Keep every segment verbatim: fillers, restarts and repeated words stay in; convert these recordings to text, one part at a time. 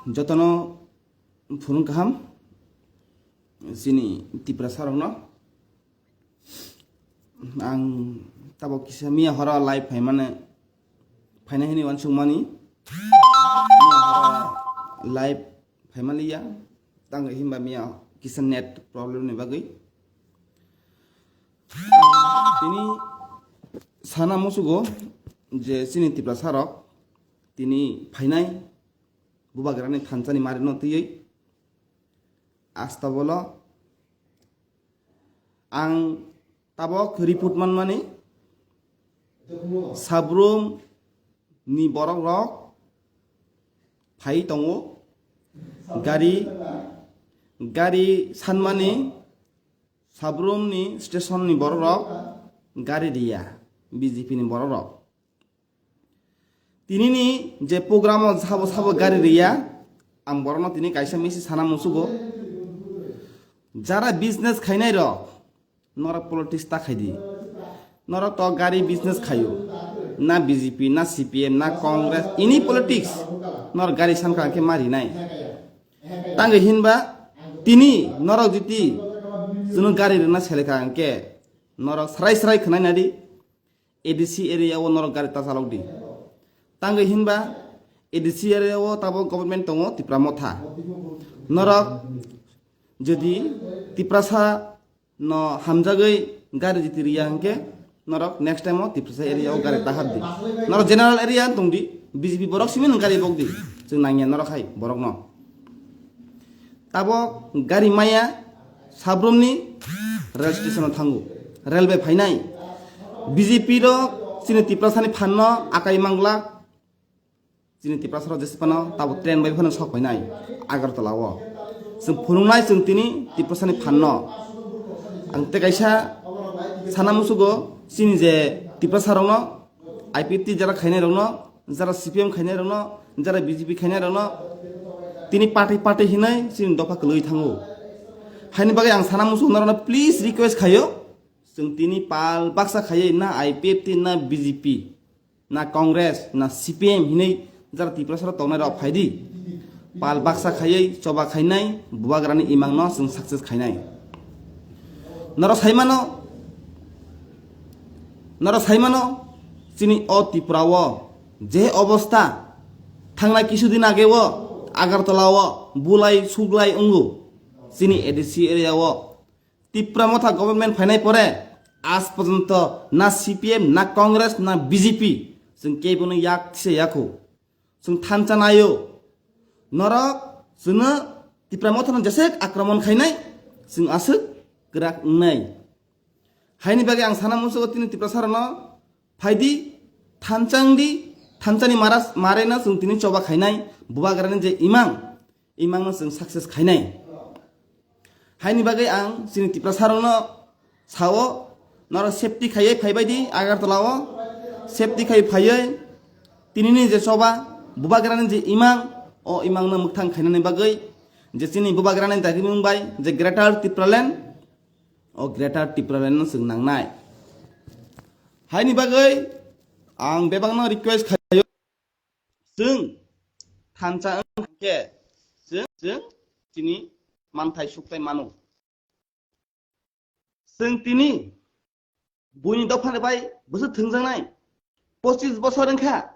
Jotono phunung kaham chini Tiprasa rokno. Ang tabok kisa miya horo live phaimani, phainai hwnwi uansukmani. Miya horo live phaimaliya, tangwi hinba miya kisa net problem ni bagwi. Tini sana musugo je chini Tiprasa rok tini phainai bubagrani thansani marino twiwi asta bolo ang tabok report manmani Sabrum ni borok rok phai tongo, gari gari sanmani Sabrum ni station ni borok rok gari riya, B J P ni borok rok. Tinini je program o sabo sabo gari riya, ang borokno tini kaisa misi sana musugo. Jara business khainai rok, norok politics ta khaidi. Norok to gari business khayo, na B J P, na C P M, na Congress, ini politics. Norok gari sanka khe ma rinai. Tangwi hinba tini norok jiti chwng gari rwna selekha hwnkhe norok srai srai khwnai nadi. A D C area o norok gari ta chalok di. Tangwi hinba A D C area o tabok government tongo Tipra Motha. Norok jodi Tiprasa no hamjagwi gari jiti riya hwnkhe norok next time o Tiprasa area o gari ta hap di. Norok general area tong di, B J P borok simi nwng gari bok di. Chwng nangya norok hai borok no. Tabok gari maya Sabrumni rail station o thango, railway phainai. B J P rok chini Tiprasani phanno akai manglak, chini Tiprasa rok jesa phano tabo train bai phano sok phainai Agartala o. Chwng phunuknai chwng tini Tiprasani phanno. Ang tei kaisa sana musugo chini je Tiprasa rokno I P F T jara khainai rokno, jara C P M khainai rokno, jara B J P khainai rokno tini party party hinai chini dopha kwlwi thango. Haini bagwi ang sana musu norokno please request khayo, chwng tini pal baksa khaiwi na I P F T na B J P na Congress na C P M hinai jara Tiprasa rok tongnai rok phaidi. Pal baksa khaiwi choba khainai bubagrani imangno chwng success khainai. Norok saimano, norok saimano chini o Tripura o je obostha thangnai kisu din age o Agartala o bulai suglai wngo chini A D C area o Tipra Motha government phainai pore aaj porjonto na C P M na Congress na B J P chwng kebono yak se yakho. Chwng thansa naio. Norok chwngno Tipra Mothano jesek akromon khainai, chwng aswk kwrak wngnai. Haini bagwi ang sana musugo tini Tiprasa rokno phaidi, thansa wngdi, thansani mara, maraino chwng tini choba khainai, bubagrani je imang, imangno chwng success khainai. Haini bagwi ang chini Tiprasa rokno sao, norok safety khaiwi phaibaidi Agartala o, safety khai phaiwi tinini je choba, bubagrani je imang, o imangno mwkthang khainani bagwi je chini bubagrani dagimung bai je Greater Tipraland, o Greater Tipraland no chwng nangnai. Haini bagwi ang bebakno request khaio, chwng thansa wngkhe chwng, chwng chini manthai sukthai mano. Chwng tini buini dophani bai bwswk thwngjaknai. Pochis bosor wngkha,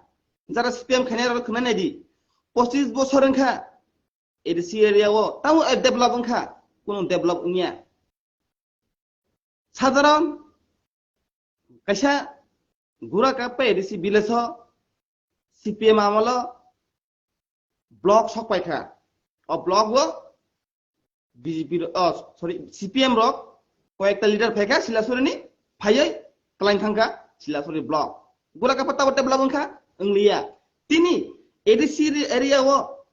jara C P M khainai rok khwnai naidi. Pochis bosor wngkha A D C area o, tamo develop wngkha, kunu develop wngya. Sadharon kaisa gura kappa A D C village o C P M amolo block sok paikha. O block o B J P ro-, oh, sorry, C P M rok koyekta leader phaikha Silasuri ni, phaiwi twlain thangkha Silasuri block. Gura kappa tabo develop wngkha, wngliya. Tini A D C area o,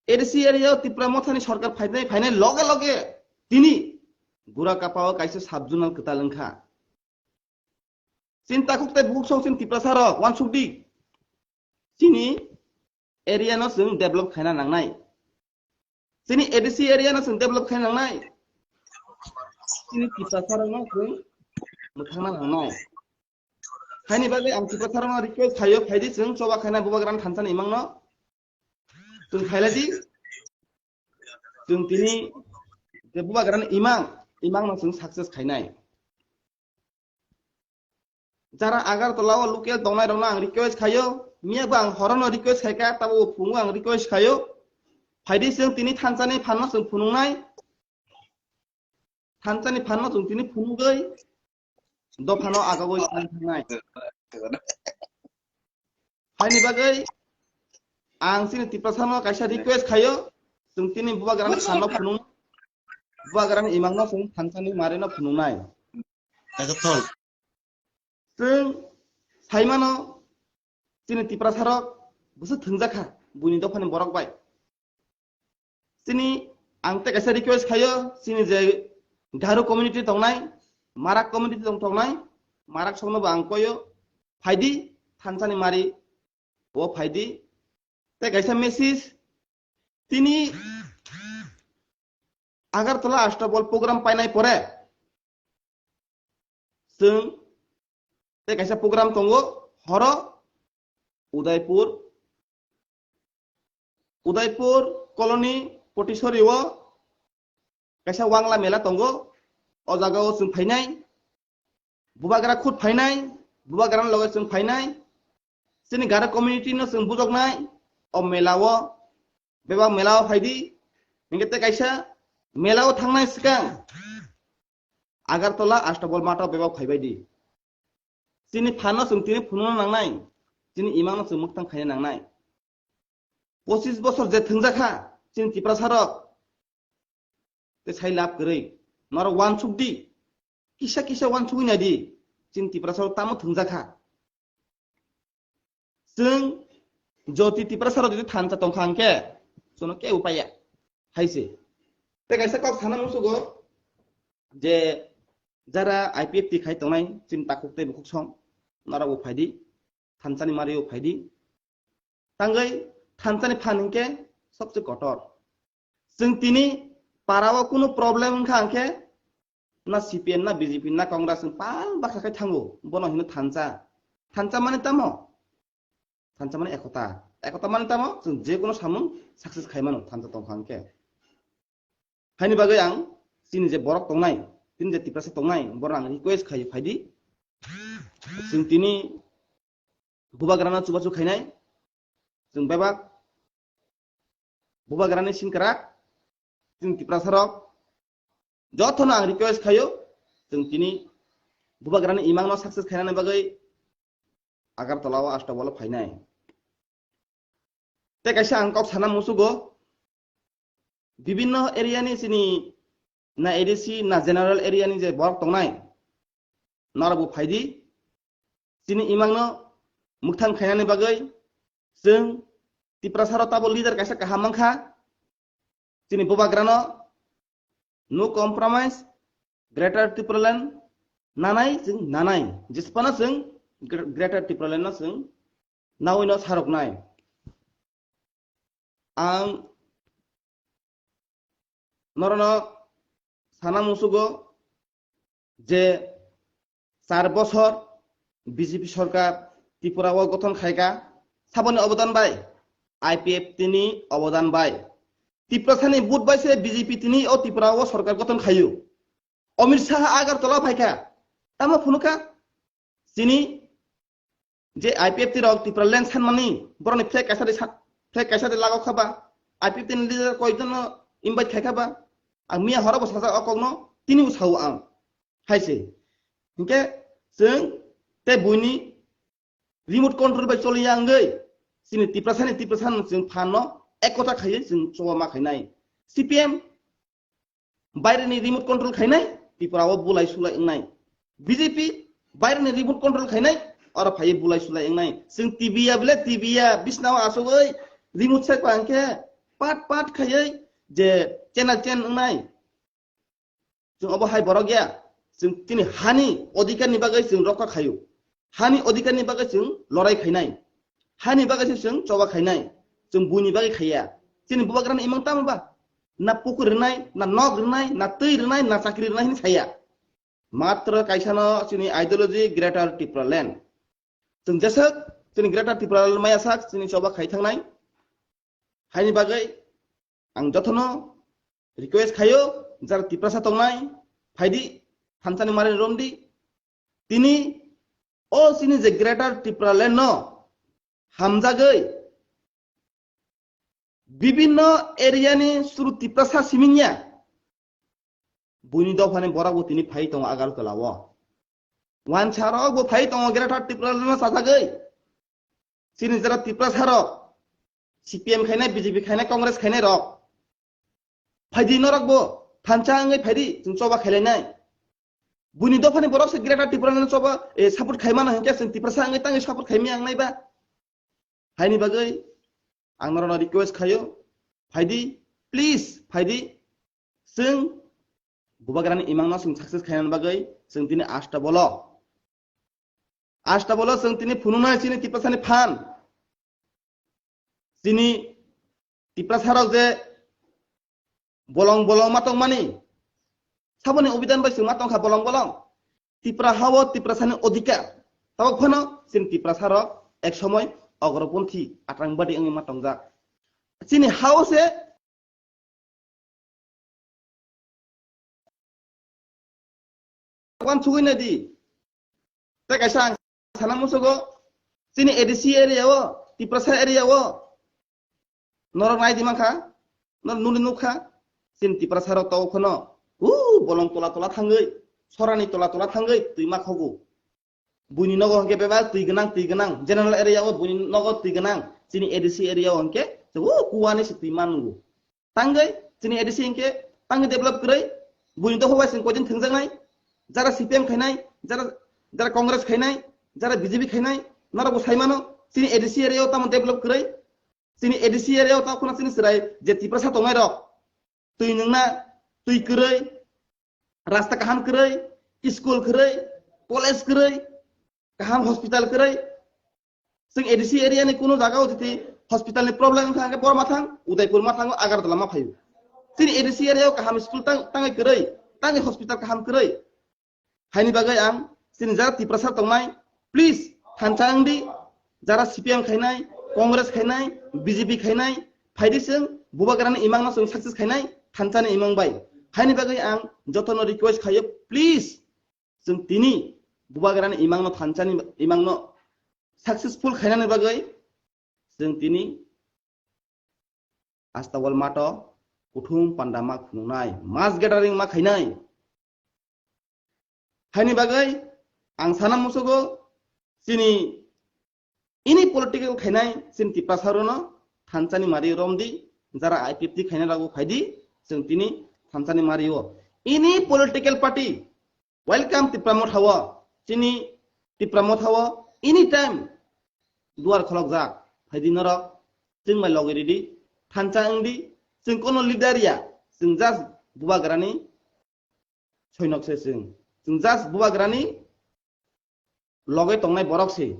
A D C area o Tipra Mothani sorkar phainai, phainai loge loge tini gura kappa o kaisa sub zonal kwtal wngkha. Chini takhuk tei bukhuk song chini Tiprasa rok uansuk di. Chini area no chwng develop khaina nangnai. Chini A D C area no chwng develop khaina nangnai. Chini Tiprasa rok no chwng mwthangna nangnai. Haini bagwi ang Tiprasa rok no request khaio, phaidi chwng choba khaina bubagrani thansa ni imang no. Chwng khailai di, chwng tini je bubagrani imang, imang no chwng success khainai. Jara Agartala o local tongnai rokno ang request khaio, miya bo ang horono request khaika, tabo phungo ang request khaio. Phaidi chwng tini thansa ni phanno chwng phunuknai. Thansa ni phanno chwng tini phunugwi dophano agagwi thangnai. Haini bagwi ang chini Tiprasano kaisa request khaio, chwng tini bubagrani phanno phunung, bubagrani imangno chwng thansa ni marino phunuknai. Kaisa thol. Chwng saimano chini Tiprasarok bwswk thwngjakha buini dophani borok bai. Chini ang tei kaisa request khaio, chini je Garo community tongnai, Marak community tong tongnai, Marak songno bo ang koyo, phaidi thansani mari o phaidi. Tei kaisa message, tini Agartala Astabol program painai pore chwng tei kaisa program tongo horo Udaipur, Udaipur colony Potisori o kaisa wangla mela tongo. O jaga o chwng phainai, bubagra khud phainai, bubagra loge chwng phainai, chini Garo community no chwng bujoknai o mela o, bebak mela o phaidi. Hinkhe tei kaisa mela o thangnai swkang Agartala Astabol Mata o bebak phaibai di. Chini phanno chwng tini phunukna nangnai, chini imangno chwng mwktang khaina nangnai. Pochis bosor je thwngjakha chini Tiprasarok, tei sai lab kwrwi. Norok uansuk di, kisa kisa uansugwi nai di, chini Tiprasarok tamo thwngjakha. Chwng joti Tiprasarok jodi thansa tongkha hwnkhe chwngno kebo paiya hai se. Tei kaisa kok sana musugo je jara I P F T khai tongnai chini takhuk tei bukhuk song, norok bo phaidi, thansani mari o phaidi. Tangwi thansani phan hinkhe sobse kotor. Chwng tini para o kunu problem wngkha hinkhe na C P M na B J P na Congress ni pal baksa khai thango, bono hino thansa. Thansa mani tamo? Thansa mani ekota. Ekota mani tamo? Chwng je kono samung success khai mano thansa tongkha hinkhe. Haini bagwi ang chini je borok tongnai, chini je Tiprasa tongnai, borok ang request khaio phaidi. Chwng tini bubagrano chubachu khainai, chwng bebak bubagrani singkrak, chini Tiprasarok, jotono ang request khaio, chwng tini bubagrani imangno success khainani bagwi Agartala o Astabol o phainai. Tei kaisa ang kok sana musugo, bibinno area ni chini na A D C na general area ni je borok tongnai, norok bo phaidi, chini imangno mwktang khainani bagwi chwng Tiprasarok tabo leader kaisa kaham mankha, chini bubagrano no compromise, Greater Tipraland nanai chwng nanai, jespano chwng Gre-, Greater Tipraland no chwng nawi no saroknai. Ang norokno sana musugo je char bosor B J P sorkar Tripura o gothon khaika, saboni obodan bai, I P F T ni obodan bai, Tiprasani vote bai se B J P tini o Tripura o sorkar gothon khaio. Amit Shah Agartala phaikha, tamo phunukha chini je I P F T rok Tipraland sanmani, borokni flag kaisa de sa-, flag kaisa de lagok kha ba, I P F T ni leader koijon no invite khai kha ba, ang miya horo bo sajak o kokno, tini bo sao ang, hai se. Hinkhe chwng tei buini remote control bai choli ya wngwi chini Tiprasani, Tiprasani chwng phanno ekota khaiwi chwng choba ma khainai. C P M baireni remote control khainai, Tripura o bulai sulai wngnai. B J P baireni remote control khainai, oro phaiwi bulai sulai wngnai. Chwng T V ya bile, T V ya bisnao asugwi remote sek pa hwnkhe pat pat khaiwi je channel change wngnai. Chwng obo hai borok ya, chwng chini hani odhikar ni bagwi chwng rokha khaio. Hani odhikar ni bagwi chwng lorai khainai. Hani bagwi se chwng choba khainai. Chwng buini bagwi khaiya. Chini bubagrani imang tamo ba? Na pukur rwnai, na nok rwnai, na twi rwnai, na chakri rwnai hinwi saya. Matro kaisano chini ideology Greater Tipraland. Chwng jeswk chini Greater Tipraland maya sak chini choba khai thangnai. Haini bagwi ang jotono request khayo, jara Tiprasa tongnai, phaidi, thansa ni mari romdi. Tini o chini je Greater Tipraland no hamjagwi bibinno area ni suru Tiprasa siminya buini dophani borok bo tini phai tongo Agartala o. Wansa rok bo phai tongo Greater Tipraland no sajagwi. Chini jara Tiprasa rok C P M khainai, B J P khainai, Congress khainai rok. Phaidi norok bo thansa wngwi phaidi chwng choba khailainai. Buini dophani borok se Greater Tipraland no choba, eh, support khaimano hinkhe chwng Tiprasa wngwi tangwi support khaimaya wngnai ba. Haini bagwi ang norokno request khayo, phaidi, please, phaidi, chwng Bubagrani imangno chwng success khainani bagwi chwng tini asta bolo. Asta bolo chwng tini phunuknai chini Tiprasani phan. Chini Tiprasarok je bolong bolong ma tongmani, saboni obidan bai chwng ma tongkha bolong bolong. Tipra hao Tiprasani odhikar. Tabok phano chini Tiprasarok ek somoi ogroponthi atrang badi wngwi ma tongjak. Chini hao se Wan sugui nai di. Tei kaisa ang sana musugo, chini A D C area o, Tiprasa area o, norok nai di mankha, norok nuli nukha, chini Tiprasa rok tau kheno, hu, bolong tola tola thangwi, sorani tola tola thangwi, twi ma khogo. Buini nogo hwnkhe bebak twi gwnang, twi gwnang, general area o buini nogo twi gwnang, chini A D C area o hwnkhe, hu, kuwani se twi ma nungo. Tangwi chini A D C hinkhe tangwi develop kwrwi, buini dopha bai chwng koichwng thwngjaknai, jara C P M khainai, jara, jara Congress khainai, jara B J P khainai, norok bo sai mano, chini A D C area o tamo develop kwrwi, chini A D C area o tamo kheno chini chwrai je Tiprasa tongnai rok, twi nwngna, twi kwrwi, rasta kaham kwrwi, school kwrwi, college kwrwi, kaham hospital kwrwi, Chwng A D C area ni kunu jaga o jiti hospital ni problem wngkha hwnkhe Borma thang, Udaipur ma thango, Agartala ma phaio. Chini A D C area o kaham school tang, tangwi kwrwi, tangwi hospital kaham kwrwi. Haini bagwi ang chini jara Tiprasa tongnai, please thansa wngdi, jara C P M khainai, Congress khainai, B J P khainai, phaidi chwng Bubagrani imang no chwng success khainai, thansa ni imang bai. Haini bagwi ang jotono request khaio, please. Chwng tini Bubagrani imangno thansani imangno successful khainani bagwi chwng tini Astawal mato kuthum panda ma phunuknai, mass gathering ma khainai. Haini bagwi ang sana musugo chini Ini political khainai chini Tiprasa rokno thansani mari romdi, jara I P F T khainai rokbo phaidi, chwng tini thansani mari o. Ini political party, welcome Tipra Motha o, chini Tipra Motha o anytime duar kholokjak, phaidi norok, chwng bai logi ridi, thansa wngdi, chwng kono leader ya, chwng just Bubagrani soinok se chwng. Chwng just Bubagrani loge tongnai borok se.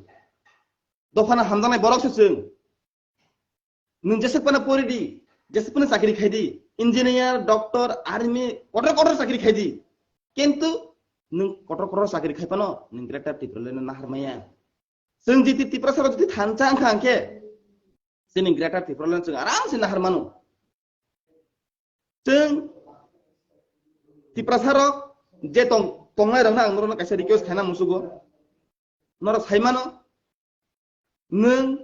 Dophano hamjaknai borok se chwng. Nwng jeswk phano pori di, jeswk phano chakri khai di, engineer, doctor, army, kotor kotor chakri khai di. Kintu nwng kotor kotor chakri khai phano nwng Greater Tipraland no nahar maya. Chwng jiti Tiprasa rok jiti thansa wngkha hwnkhe, chini Greater Tipraland chwng aram se nahar mano. Chwng Tiprasa rok je tong, tongnai rokno ang norokno kaisa request khaina musugo. Norok sai mano, nwng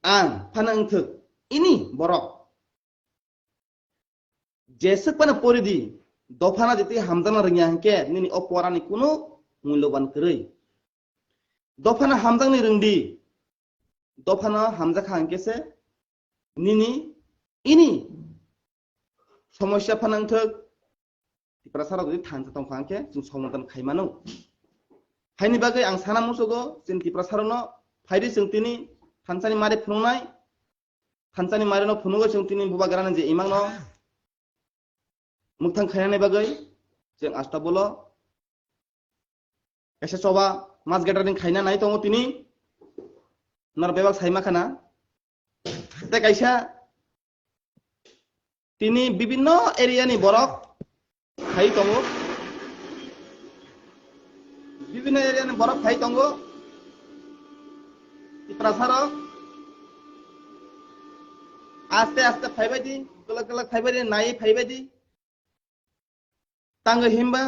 ang phano wngthok ini borok jeswk phano pori di, dophano jiti hamjakna rwngya hwnkhe nini o porani kunu mulyoban kwrwi. Dophano hamjakni rwngdi, dophano hamjakha hwnkhe se nini ini somosya phano wngthok, Tiprasa rok jodi thansa tongkha hwnkhe chwng somadan khai mano. Haini bagwi ang sana musugo chini Tiprasa rokno phaidi chwng tini thansani mari phunuknai, thansani mari no phunugwi chwng tini Bubagrani je imang no mwthang khainani bagwi chwng asta bolo kaisa choba mass gathering khaina nai tongo tini. Norok bebak sai ma khana. Tei kaisa tini bibinno area ni borok phai tongo. Bibinno area ni borok phai tongo. Tiprasa rok Aste aste phaibai di, kwlak kwlak phaibai di, nai phaibai di. Tango himba,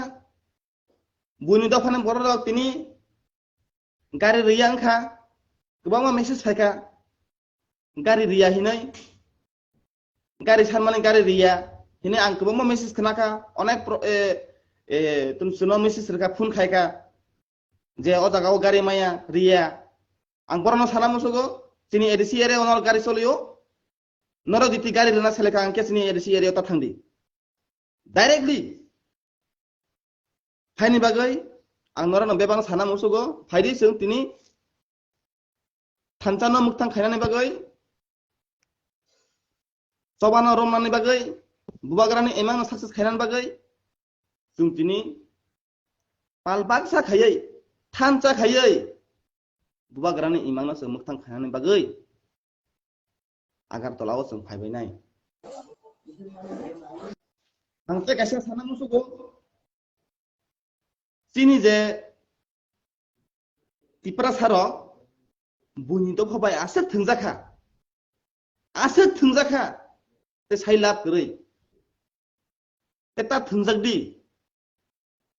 buini dophani borok rok tini gari riya wngkha, kwbangma message phaikha, gari riya hinwi, gari sanmani gari riya hinwi ang kwbangma message khnakha, onek pro-, e, e, tum suno message rwkha, phone khaikha, je o jaga o gari maya riya. Ang borokno sana musugo, chini A D C area o gari cholio, norok jiti gari rwna selekha, ang khe chini A D C area o ta thangdi. Directly phaini bagwi ang norokno bebak sana musugo, phaidi chwng tini thansa no mwktang khainani bagwi, chobano romnani bagwi, bubagrani imang no success khainani bagwi chwng tini pal baksa khaiwi, thansa khaiwi bubagrani imang no chwng mwktang khainani bagwi Agartala o chwng phaibai nai. Ang tei kaisa sana musugo, chini je Tiprasa rok buini dopha bai aswk thwngjakha, aswk thwngjakha, tei sai lab kwrwi. Eta thwngjak di.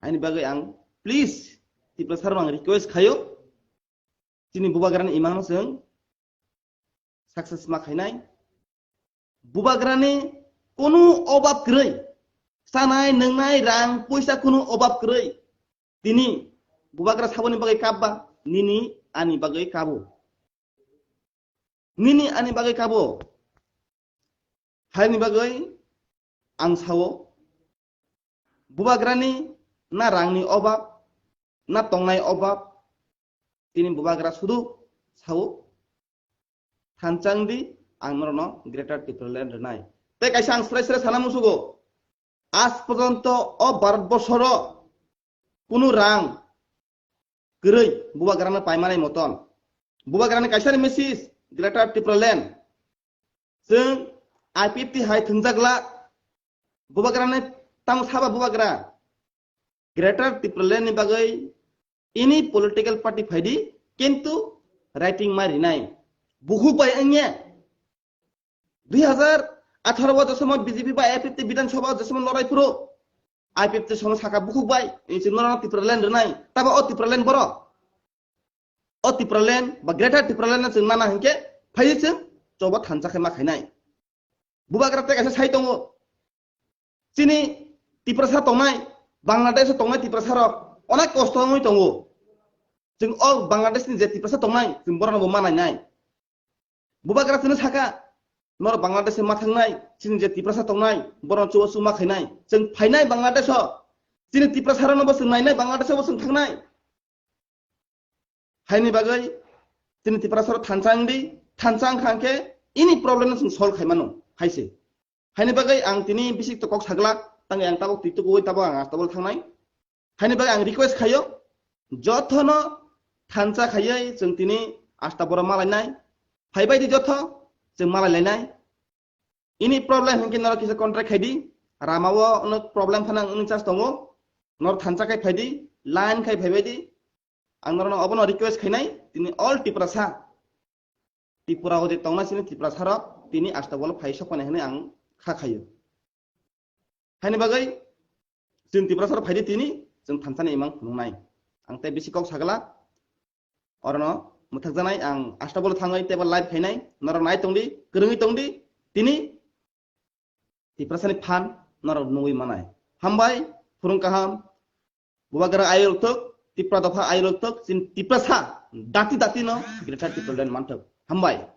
Aini bagwi ang please Tiprasa rok ang request khayo. Chini bubagrani imang no chwng success ma khainai. Bubagrani kunu obab kwrwi. Chanai, nwngnai, rang, poisa kunu obab kwrwi. Tini bubagra saboni bagwi kap ba, nini ani bagwi kabo. Nini ani bagwi kabo. Haini bagwi ang sao, bubagrani na rangni obab, na tongnai obab, tini bubagra sudu sao, thansa wngdi, ang norokno Greater Tipraland rwnai. Tei kaisa ang srai srai sana musugo, aaj porjonto o Bharat borsoro kunu rang kwrwi bubagrano paimanai moton. Bubagrani kaisa ni message, Greater Tipraland. Chwng I P F T hai thwngjak la, bubagrani tamo saba bubagra. Greater Tipraland ni bagwi any political party phaidi, kintu writing ma rinai. Bukhuk bai wngya. Dui hazar atharo o je somoy B J P bai I P F T Bidhan Sabha o je somoy lorai phuru, I P F T somoy saka bukhuk bai, chwng norokno Tipraland rwnai. Tabo o Tipraland borok. O Tipraland ba Greater Tipraland no chwng nana hinkhe phaiwi chwng choba thansa khe ma khainai. Bubagra tei kaisa sai tongo. Chini Tiprasa tongnai, Bangladesh o tongnai Tiprasa rok onek kosto wngwi tongo. Chwng o Bangladesh ni je Tiprasa tongnai, chwng borokno bo ma nainai. Bubagra chwngno saka, norok Bangladesh ma thangnai, chini je Tiprasa tongnai, borokno chubachu ma khainai. Chwng phainai Bangladesh o, chini Tiprasa rokno bo chwng nainai, Bangladesh o bo chwng thangnai. Haini bagwi chini Tiprasa rok thansa wngdi, thansa wngkha hwnkhe any problem no chwng solve khaimano, hai se. Haini bagwi ang tini bisik to kok sagla, tangwi ang tabok twi tukuwi tabok ang astabol thangnai. Haini bagwi ang request khayo, jotono thansa khaiwi chwng tini astaboro malainai, phaibai di joto, chwng malai lainai. Ini problem hinkhe norok kisa contact khaidi, ramao ono problem phano wngwi chance tongo, norok thansa khai phaidi, line khai phaibai di. Ang norokno obono request khainai, tini all Tiprasa, Tripura o je tongna sini Tiprasa rok tini astabolo phai sokmani hinwi ang kha khayo. Haini bagwi chwng Tiprasa rok phaidi tini chwng thansani imang phunuknai. Ang tei bisi kok sagla, orono mwthakjaknai ang astabolo thangwi teibo live khainai, norok nai tongdi, kwrwngwi tongdi, tini Tiprasani phan norok nugwi manai. Hambai, phwrwng kaham, bubagra ayuk thuk, Tipra dopha ayuk thuk, chini Tiprasa dati dati no Greater Tipraland manthok. Hambai.